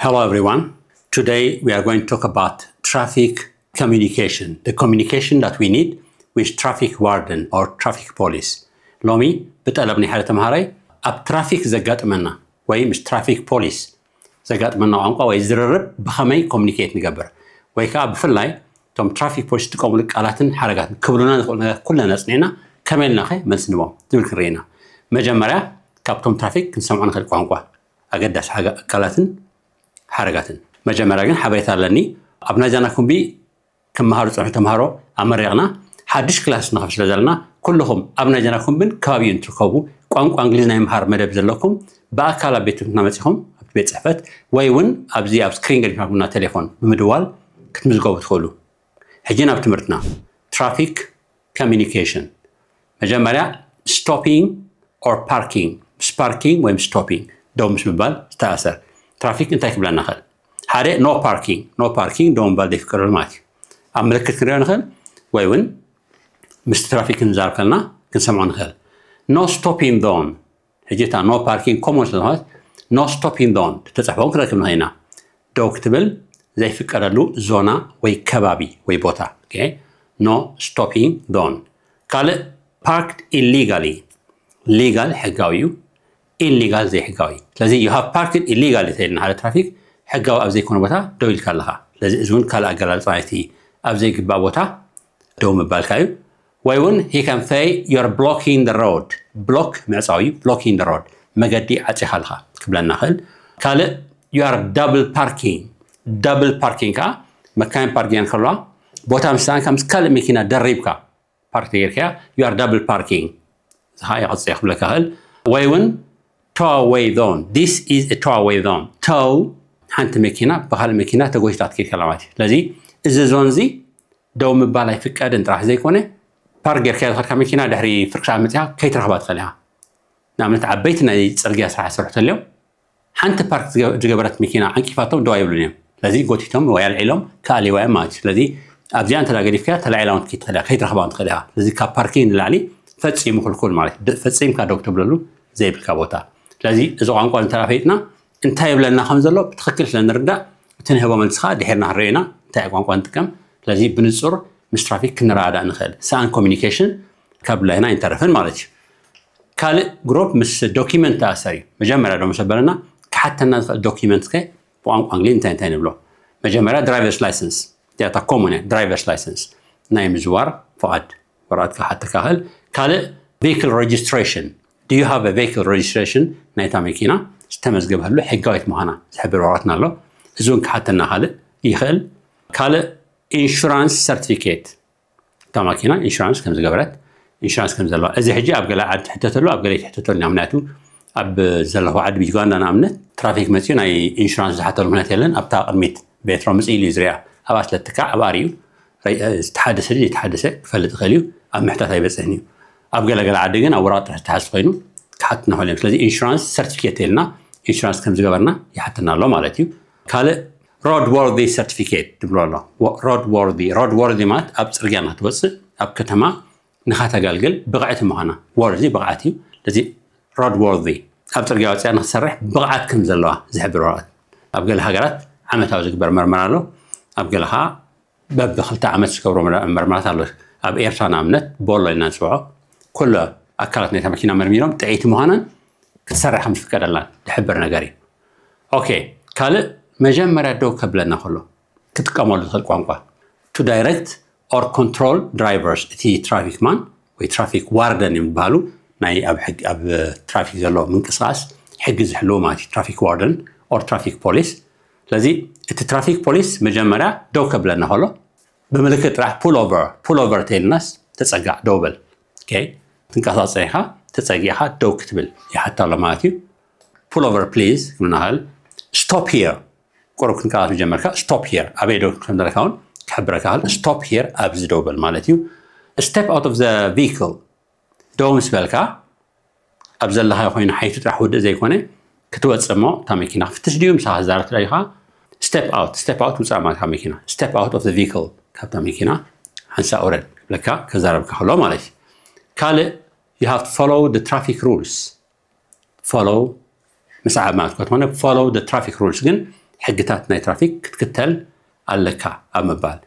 Hello everyone. Today we are going to talk about traffic communication, the communication that we need with traffic warden or traffic police. ሎሚ ብጠለብ ናይ ሓደ ተምሃራይ ኣብ ትራፊክ ዘጋጥመና ወይ ምስ ትራፊክ ፖሊስ ዘጋጥመና ቋንቋ ወይ ዝርርብ ብኸመይ ኮሚኒኬት ንገብር ወይ ከዓ ብፍላይ እቶም ትራፊክ ፖሊስ ዝጥቀሙሉ ቃላትን ሓረጋትን ክብሉና ዝኽእሉ ነገር ኩለን ኣፅኒዕና ከመይ ኢልና ኸ መልሲ ንቦም ዝብል ክንርኢ ኢና። መጀመርያ ካብቶም ትራፊክ ክንሰምዖ ንኽእል ቋንቋ ኣገዳሲ ሓጋ- ቃላትን ሓረጋትን። መጀመርያ ግን ሓበሬታ ኣለኒ። ኣብ ናይ ዛና ኩምቢ ክመሃሩ ዝፀንሑ ተምሃሮ ኣመሪቕና ሓድሽ ክላስ ንኸፍ ስለ ዘለና ኩልኹም ኣብ ናይ ዛና ኩምብን ከባቢኡን ትርከቡ ቋንቋ እንግሊዝ ናይ ምሃር መደብ ዘለኩም ብኣካል ኣብ ቤት ትምህርትና መፂኹም ኣብቲ ቤት ፅሕፈት ወይ እውን ኣብዚ ኣብ ስክሪን ገዲፍናኩምና ቴሌፎን ብምድዋል ክትምዝገቡ ትኽእሉ። ሕጂ ናብ ትምህርትና። ትራፊክ ኮሚኒኬሽን። መጀመርያ ስቶፒንግ ኦር ፓርኪንግ፣ ምስ ፓርኪንግ ወይም ስቶፒንግ ደው ምስ ምባል ዝተኣሰር። ትራፊክ እንታይ ክብለና ኽእል? ሓደ ኖ ፓርኪንግ፣ ኖ ፓርኪንግ ደው ምባል ዘይፍቀደሉ ማለት እዩ። ኣብ ምልክት ክንሪኦ ንኽእል ወይ እውን ምስ ትራፊክ ክንዛረብ ከለና ክንሰምዖ ንኽእል። ኖ ስቶፒንግ ዞን። ሕጂ እታ ኖ ፓርኪንግ ኮሞን ስለዝኾነት ኖ ስቶፒንግ ዞን ተፃሕፎ ክንረክብ ንኽእል ኢና። ደው ክትብል ዘይፍቀደሉ ዞና ወይ ከባቢ ወይ ቦታ። ኖ ስቶፒንግ ዞን። ካልእ ፓርክድ ኢሊጋሊ። ሊጋል ሕጋዊ እዩ፣ ኢሊጋል ዘይሕጋዊ። ስለዚ you have parked illegally ተይልና ሓደ ትራፊክ ሕጋዊ ኣብ ዘይኮነ ቦታ ደው ኢልካ ኣለኻ። ስለዚ እዚ እውን ካልእ ኣገላልፃ ናይቲ ኣብ ዘይግባእ ቦታ ደው ምባልካ እዩ። ወይ እውን he can say you're blocking the road፣ ብሎክ ምዕፃው እዩ፣ blocking the road መገዲ ዓፂኻ ኣለኻ ክብለና ኽእል። ካልእ you are double parking፣ double parking ከዓ መካይን ፓርክ ጌረን ከለዋ ቦታ ምስ ሰኣንካ ምስ ካልእ መኪና ደሪብካ ፓርክ ተጌርካያ you are double parking። እዚ ከዓ ይቐፅዕ ክብለካ ኽእል። ወይ እውን tow away zone፣ this is a tow away zone። ቶው ሓንቲ መኪና ብካልእ መኪና ተጎይታ ትከይድ ከላ ማለት እዩ። ስለዚ እዚ ዞን እዚ ደው ምባል ኣይፍቀድን ጥራሕ ዘይኮነ ፓርክ ጌርካያ ዝኸድካ መኪና ድሕሪ ፍርቂ ሰዓት መፂኻ ከይትረኽባ ትኽእል ኢኻ። ንኣብነት ዓበይቲ ናይ ፅርግያ ስራሕ ዝሰርሑ ተልዮም ሓንቲ ፓርክ ዝገ- ዝገበረት መኪና ዓንቂፋቶም ደው ኣይብሉን እዮም። ስለዚ ጎቲቶም ወይ ኣልዒሎም ክኣልይዋ እዮም ማለት እዩ። ስለዚ ኣብዚኣ እንተ ገዲፍካ ተላዒላ እውን ክትከይድ ትኽእል ኢኻ፣ ከይትረኽባ እውን ትኽእል ኢኻ። ስለዚ ካብ ፓርኪንግ ንላዕሊ ፈፂሙ ክልኩል ማለት እዩ። ደ- ፈፂምካ ደው ክትብለሉ ዘይብልካ ቦታ። ስለዚ እዚ ቋንቋ እንተ ፈይጥና እንታይ ይብለና ከም ዘሎ ብትኽክል ስለ ንርዳእ እቲ ንህቦ መልሲ ከዓ ድሒርና ክንሪኦ ኢና እንታይ ቋንቋ ንጥቀም። ስለዚ ብንፁር ምስ ትራፊክ ክንረዳእ ንኽእል። ሰኣን ኮሚኒኬሽን ካብ ብላይና ኣይንተርፍን ማለት እዩ። ካልእ ግሩፕ ምስ ዶኪመንት ተኣሰር እዩ። መጀመርያ ዶ ምስ በለና ክሓተና ዝኽእል ዶኪመንት ከ ብቋንቋ እንግሊዝ እንታይ እንታይ ንብሎ? መጀመርያ ድራይቨርስ ላይሰንስ እዚኣታ ኮሙን እያ። ድራይቨርስ ላይሰንስ ናይ ምዝዋር ፍቓድ ወረቐት ክሓተካ ይኽእል። ካልእ ቪክል ሬጅስትሬሽን፣ do you have a vehicle registration? ናይታ መኪና ዝተመዝገበሉ ሕጋዊት ምዃና ዝሕብር ወረቐትና ኣሎ። እዚ እውን ክሓተና ካልእ ይኽእል። ካልእ ኢንሹራንስ ሰርቲፊኬት እታ ማኪና ኢንሹራንስ ከም ዝገበረት ኢንሹራንስ ከም ዘለዋ። እዚ ሕጂ ኣብ ገለ ዓዲ ትሕተተሉ ኣብ ገለ ይትሕተተሉ ኢና። ምክንያቱ ኣብ ዘለኹ ዓዲ ዩጋንዳ ንኣብነት ትራፊክ መፅኡ ናይ ኢንሹራንስ ዝሓተሉ ምክንያት የለን። ኣብታ ቅድሚት ቤትሮ ምፅእ ኢሉ እዩ ዝሪኣ። ኣብኣ ስለ ትካዕ ኣብኣ ርዩ ዝተሓደሰ ድዩ ዘይተሓደሰ ክፈልጥ ይኽእል እዩ። ኣብ ምሕታት ኣይበፅሕን እዩ። ኣብ ገለገለ ዓዲ ግን ኣብ ወረቐት ጥራሕ ዝተሓዝ ኮይኑ ክሓትና ይኽእል እዮም። ስለዚ ኢንሹራንስ ሰርቲፊኬት የልና ኢንሹራንስ ከም ዝገበርና ይሓተና ኣሎ ማለት እዩ። ካልእ ሮድ ዎርዲ ሰርቲፊኬት ትብሎ ኣሎ። ሮድ ዎርዲ ሮድ ዎርዲ ማለት ኣብ ፅርግያ ንክትወፅእ ኣብ ከተማ ንኸተገልግል ብቕዕቲ ምዃና። ዎርዲ ብቕዓት እዩ። ስለዚ ሮድ ዎርዲ ኣብ ፅርግያ ወፅያ ንክትሰርሕ ብቕዓት ከም ዘለዋ ዝሕብር ወረቐት። ኣብ ገለ ሃገራት ዓመታዊ ዝግበር መርመራ ኣሎ። ኣብ ገለ ከዓ በብክልተ ዓመት ዝገብሮ መርመራት ኣሎ። ኣብ ኤርትራ ንኣብነት ቦሎ ኢልና ንፅውዖ ኩሎ ኣካላት ናይታ መኪና መርሚሮም ጥዕይቲ ምዃናን ክትሰርሕ ከም ዝፍቀደላን ዝሕብር ነገር እዩ። ኦኬ፣ ካልእ መጀመርያ ደው ከብለና ከሎ ክጥቀመሉ ዝኽእል ቋንቋ to direct or control drivers፣ እቲ ትራፊክ ማን ወይ ትራፊክ ዋርደን እዮም ዝበሃሉ ናይ ኣብ ሕግ ኣብ ትራፊክ ዘሎ ምንቅስቃስ ሕጊ ዝሕልው ማለት እዩ። ትራፊክ ዋርደን or ትራፊክ ፖሊስ። ስለዚ እቲ ትራፊክ ፖሊስ መጀመርያ ደው ከብለና ከሎ ብምልክት ጥራሕ ፑል ኦቨር ፑል ኦቨር ተይልናስ ተፀጋዕ ደው በል። ኦኬ፣ ትንቀሳቀስ ፀኒሕካ ተፀጊዕካ ደው ክትብል ይሓታ ኣሎ ማለት እዩ። ፑል ኦቨር ፕሊዝ ክብልና ክእል። ስቶፕ ሂር ቁሩብ ክንቀሳቀስ ጀመርካ። ስቶፕ ሂር ኣበይ ደው ከም ዘለካ እውን ክሕብረካ ክእል። ስቶፕ ሂር ኣብዚ ደው በል ማለት እዩ። ስቴፕ ኣውት ኦፍ ዘ ቪክል ደው ምስ በልካ ኣብ ዘለኻዮ ኮይኑ ሓይቱ ጥራሕ ውድእ ዘይኮነ ክትወፅእ እሞ እታ መኪና ክትፍትሽ ድዩ ምሳኻ ክዛረብ ትደልዩ ከዓ ስቴፕ ኣውት ስቴፕ ኣውት ውፃእ ማለት ካብ መኪና ስቴፕ ኣውት ኦፍ ቪክል ካብታ መኪና ሓንሳእ ውረድ ክብለካ ከዛረብካ ከሎ ማለት እዩ። ካልእ you have to follow the traffic rules follow ምስዓብ ማለት እኳ ተኾነ follow the traffic rules ግን ሕግታት ናይ ትራፊክ ክትክተል ኣለካ ኣብ ምባል።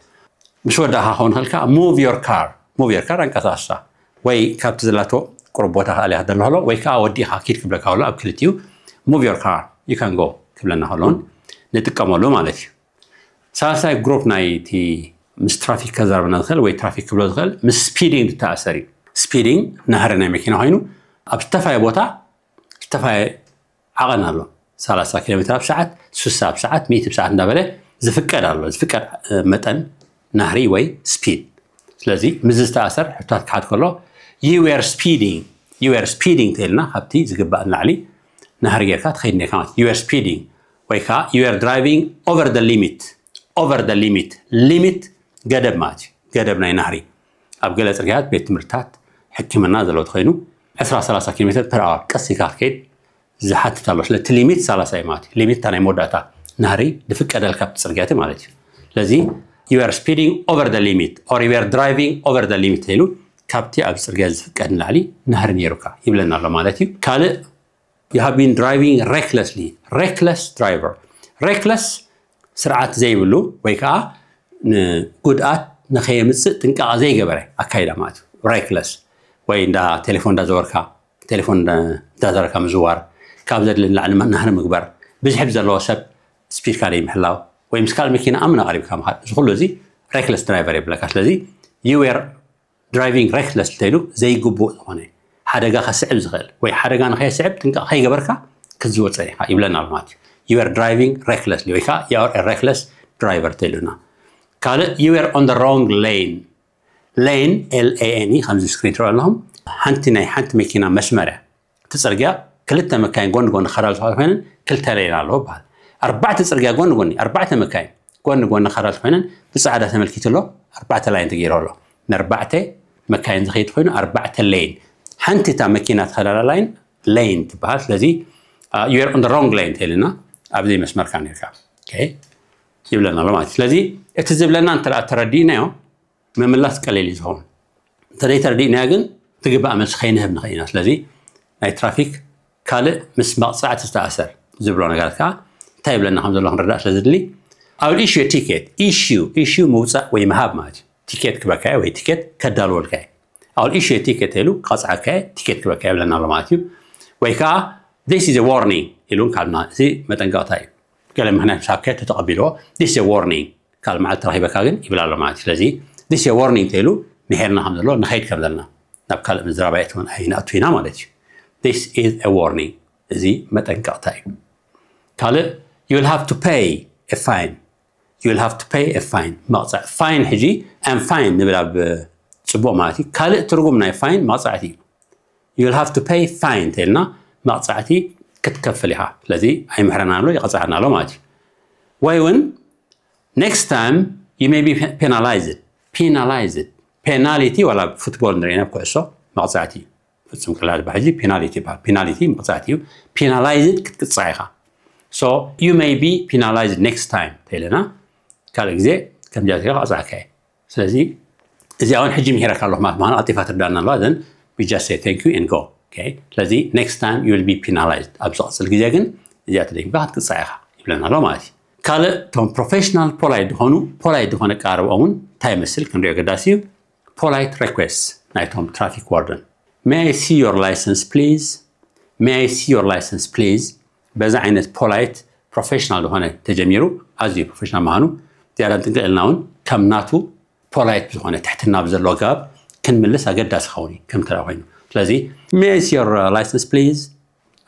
ምስ ወዳእካ ክኸውን ከልካ move your car move your car ኣንቀሳቕሳ ወይ ካብቲ ዘላቶ ቁሩብ ቦታ ክኣልያ ደሎ ከሎ ወይ ከዓ ወዲእካ ኪድ ክብለካ ከሎ ኣብ ክልቲኡ move your car you can go ክብለና ከሎውን ንጥቀመሉ ማለት እዩ። ሳልሳይ ግሩፕ ናይቲ ምስ ትራፊክ ከዛርበና ዝኽእል ወይ ትራፊክ ክብሎ ዝኽእል ምስ ስፒዲንግ ዝተኣሰር እዩ። ስፒዲንግ ናህሪ ናይ መኪና ኮይኑ ኣብ ዝተፋየ ቦታ ዝተፋየ ዓቐን ኣሎ። ሰላሳ ኪሎ ሜትር ኣብ ሰዓት፣ ስሳ ኣብ ሰዓት፣ ሚእቲ ኣብ ሰዓት እንዳበለ ዝፍቀድ ኣሎ። ዝፍቀድ መጠን ናህሪ ወይ ስፒድ። ስለዚ ምስ ዝተኣሰር ሕታት ክሓት ከሎ you were speeding you were speeding ተልና ካብቲ ዝግባእ ንላዕሊ ናህሪ ጌርካ ትኸይድ ኔርካ ማለት you were speeding ወይ ከዓ you were driving over the limit over the limit limit ገደብ ማለት እዩ። ገደብ ናይ ናህሪ ኣብ ገለ ፅርግያታት ቤት ትምህርትታት ሕክምና ዘለዎ ተኮይኑ ዕስራ ሰላሳ ኪሎ ሜትር ፐር ኣወር ቀስ ኢልካ ክትከይድ ዝሓትት ኣሎ። ስለቲ ሊሚት ሰላሳ እዩ ማለት እዩ። ሊሚት እታ ናይ መወዳእታ ናህሪ ዝፍቀደልካ ኣብቲ ፅርግያ እቲ ማለት እዩ። ስለዚ you are speeding over the limit or you are driving over the limit ተይሉ ካብቲ ኣብ ፅርግያ ዝፍቀድ ንላዕሊ ናህሪ ነይሩካ ይብለና ኣሎ ማለት እዩ። ካልእ you have been driving recklessly reckless driver reckless ስርዓት ዘይብሉ ወይ ከዓ ንጉድኣት ንኸየምፅእ ጥንቃቐ ዘይገበረ ኣካይዳ ማለት እዩ። ሬክለስ ወይ እንዳ ቴሌፎን እንዳዘወርካ ቴሌፎን እንዳዘረካ ምዝዋር ካብ ዘድሊ ንላዕሊ ናህሪ ምግባር ብዝሕብ ዘለዎ ሰብ ስፒድካ ዘይምሕላው ወይ ምስ ካልእ መኪና ኣምና ቀሪብካ ምኻድ እዚ ኩሉ እዚ ሬክለስ ድራይቨር የብለካ። ስለዚ you were driving reckless ተይሉ ዘይግቡእ ዝኾነ ሓደጋ ከስዕብ ዝኽእል ወይ ሓደጋ ንኸየስዕብ ጥንቃቕ ከይገበርካ ክትዝወፀ ኢኻ ይብለና ኣሎ ማለት እዩ። You were driving recklessly ወይ ከዓ you are reckless driver ተይሉና። ካልእ you were on the wrong lane lane lane ከምዚ ስክሪን ትረአ ኣለኹም ሓንቲ ናይ ሓንቲ መኪና መስመር እያ። እቲ ፅርግያ ክልተ መካይን ጎን ጎን ክኸዳ ዝኸዳ ኮይነን ክልተ ሌን ኣለዎ ይበሃል። ኣርባዕተ ፅርግያ ጎን ጎኒ ኣርባዕተ መካይን ጎን ጎን ክኸዳ ኮይነን ብፃዕዳ ተመልኪቱ ኣሎ። ኣርባዕተ ላይን ተገይሩ ኣሎ። ንኣርባዕተ መካይን ዝኸይድ ኮይኑ ኣርባዕተ ሌን ሓንቲ እታ መኪና ትኸዳላ ላይን ሌን ትበሃል። ስለዚ you are on the wrong lane ተይልና ኣብዚ መስመርካ ነርካ ይብለና ኣሎ ማለት እዩ። ስለዚ እቲ ዝብለና እንተ ተረዲእናዮ ምምላስ ቀሊል እዩ ዝኸውን። እንተዘይተረዲእናዮ ግን ትግባእ መልሲ ከይንህብ ንኽእል ኢና። ስለዚ ናይ ትራፊክ ካልእ ምስ መቕፃዕቲ ዝተኣሰር ዝብሎ ነገራት ከዓ እንታይ ይብለና ከም ዘሎ ክንርዳእ ስለ ዝድሊ I will issue a ticket issue issue ምውፃእ ወይ ምሃብ ማለት እዩ። ቲኬት ክበካየ ወይ ቲኬት ከዳልወልካየ I will issue a ticket ኢሉ ክቐፅዓካየ ቲኬት ክበካየ ይብለና ኣሎ ማለት እዩ። ወይ ከዓ this is a warning ኢሉ ካልና እዚ መጠንቀቕታ እዩ። ገለ ምክንያት ምስ ሃብካዮ ተተቐቢልዎ this is a warning ካልእ መዓልቲ ተረኺበካ ግን ይብል ኣሎ ማለት እዩ። ስለዚ this is a warning ተይሉ ምሄርና ከም ዘሎ ንኸይድ ከም ዘለና ናብ ካልእ ምዝራብ ኣይእትውን ኣይንኣቱ ኢና ማለት እዩ። This is a warning እዚ መጠንቀቕታ እዩ። ካልእ you will have to pay a fine you will have to pay a fine መቕፃዕ ፋይን ሕጂ and fine ንብል ኣብ ፅቡቕ ማለት እዩ። ካልእ ትርጉም ናይ ፋይን መቕፃዕቲ እዩ። You will have to pay fine ተይልና መቕፃዕቲ ክትከፍል ኢኻ። ስለዚ ኣይምሕረና ኣሎ ይቐፅዓና ኣሎ ማለት እዩ። ወይ እውን next time you may be penalized penalized penality ዋላ ፉትቦል ንሪኢ ናብ ኩዕሶ መቕፃዕቲ እዩ። ፍፁም ክላ ዝባ ሕጂ ፔናሊቲ ይበሃል። ፔናሊቲ መቕፃዕቲ እዩ። Penalized ክትቅፃዕ ኢኻ። So you may be penalized next time ተይለና ካልእ ግዜ ከምዚኣ ክቐፅዓካ እየ። ስለዚ እዚኣ እውን ሕጂ ምሂረካ ኣለኹ ማለት ምዃኑ ቀልጢፋ ትርዳእና ኣለዋ። Then we just say thank you and go. ስለዚ next time you will be penalized ኣብ ዝቐፅል ግዜ ግን እዚኣ ተደጊምካ ክትቅፃዕ ኢኻ ይብለና ኣሎ ማለት እዩ። ካልእ እቶም ፕሮፌሽናል ፖላይት ዝኾኑ ፖላይት ዝኾነ ኣቀራርባኦም እውን እንታይ ይመስል ክንሪኦ ኣገዳሲ እዩ። Polite request ናይቶም ትራፊክ ዋርደን May I see your license please May I see your license please በዛ ዓይነት ፖላይት ፕሮፌሽናል ዝኾነ ተጀሚሩ ኣዝዩ ፕሮፌሽናል ምዃኑ ዝያዳ ንጥንቀቕ ኢልና እውን ከም ናቱ ፖላይት ብዝኾነ ትሕትና ብዘለዎ ኣገባብ ክንምልስ ኣገዳሲ ክኸውን እዩ ከም ተራ ኮይኑ። ስለዚ May I see your license please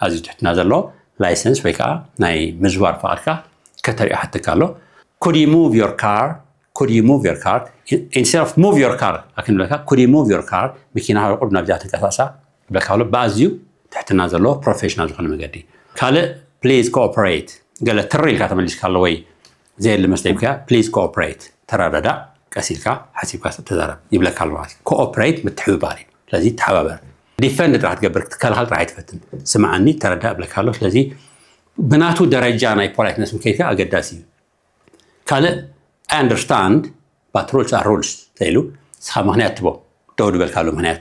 ኣዝዩ ትሕትና ዘለዎ ላይሰንስ ወይ ከዓ ናይ ምዝዋር ፍቓድካ ከተርእዮ ሓተካ ኣሎ። Could you move your car Could you move your car instead of move your car ኣክንብለካ Could you move your car መኪና ቁርብ ናብዚኣ ተንቀሳቕሳ ይብለካ ኣሎ ብኣዝዩ ትሕትና ዘለዎ ፕሮፌሽናል ዝኾነ መገዲ። ካልእ please cooperate ገለ ትር ኢልካ ተመሊስካ ኣሎ ወይ ዘየለ መስለይብካ please cooperate ተረዳዳእ ቀስ ኢልካ ሓሲብካ ተዛረብ ይብለካ ኣሎ ማለት እዩ። ኮኦፕሬት ምትሕብባር እዩ። ስለዚ ተሓባበር ዲፈንድ ጥራሕ ትገብር ክትከላኸል ጥራሕ ኣይትፈትን። ስምዓኒ ተረዳእ ይብለካ ኣሎ። ስለዚ ብናቱ ደረጃ ናይ ፖላይትነስ ምከይድካ ኣገዳሲ እዩ። ካልእ I understand but rules are rules ተይሉ ንስኻ ምክንያት ትቦ ደው ድበልካሉ ምክንያት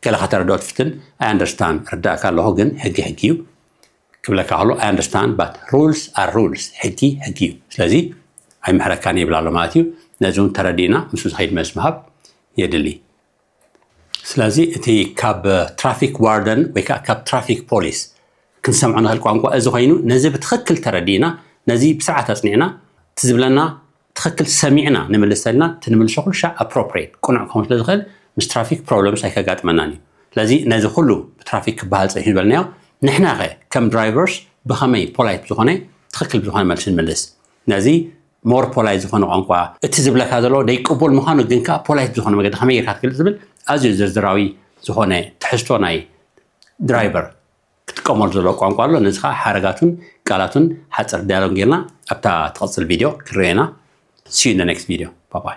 ገለ ከተረድኦ ትፍትን I understand ርዳእካ ኣለኹ ግን ሕጊ ሕጊ እዩ። ክብለካ ከሎ I understand but rules are rules ሕጊ ሕጊ እዩ ስለዚ ኣይምሕረካን ይብል ኣሎ ማለት እዩ ነዚ እውን ተረዲእና ምስ ዝኸይድ መልሲ ምሃብ የድሊ ስለዚ እቲ ካብ traffic warden ወይ ከዓ ካብ traffic police ክንሰምዖ ንኽእል ቋንቋ እዚ ኮይኑ ነዚ ብትኽክል ተረዲእና ነዚ ብስርዓት ኣፅኒዕና እቲ ዝብለና ትኽክል ሰሚዕና ንምልስ ተልና እቲ ንምልሶ ኩሉ ሻዕ appropriate ቅኑዕ ክኸውን ስለ ዝኽእል ምስ traffic problems ኣይከጋጥመናን እዩ ስለዚ ነዚ ኩሉ ብ traffic ክበሃል ፀኒሑ ዝበልናዮ ንሕና ኸ ከም drivers ብኸመይ polite ዝኾነ ትኽክል ዝኾነ መልሲ ንምልስ ነዚ more polite ዝኾነ ቋንቋ እቲ ዝብለካ ዘሎ ደይቅቡል ምዃኑ ግን ከዓ polite ዝኾነ መገዲ ከመይ ጌርካ ትገልፅ ዝብል ኣዝዩ ዝርዝራዊ ዝኾነ ትሕዝቶ ናይ driver ክጥቀመሉ ዘለዎ ቋንቋ ኣሎ ነዚ ከዓ ሓረጋቱን ቃላቱን ሓፅር dialogue ጌርና ኣብታ ትቕፅል video ክንሪኦ ኢና see you in the next video bye bye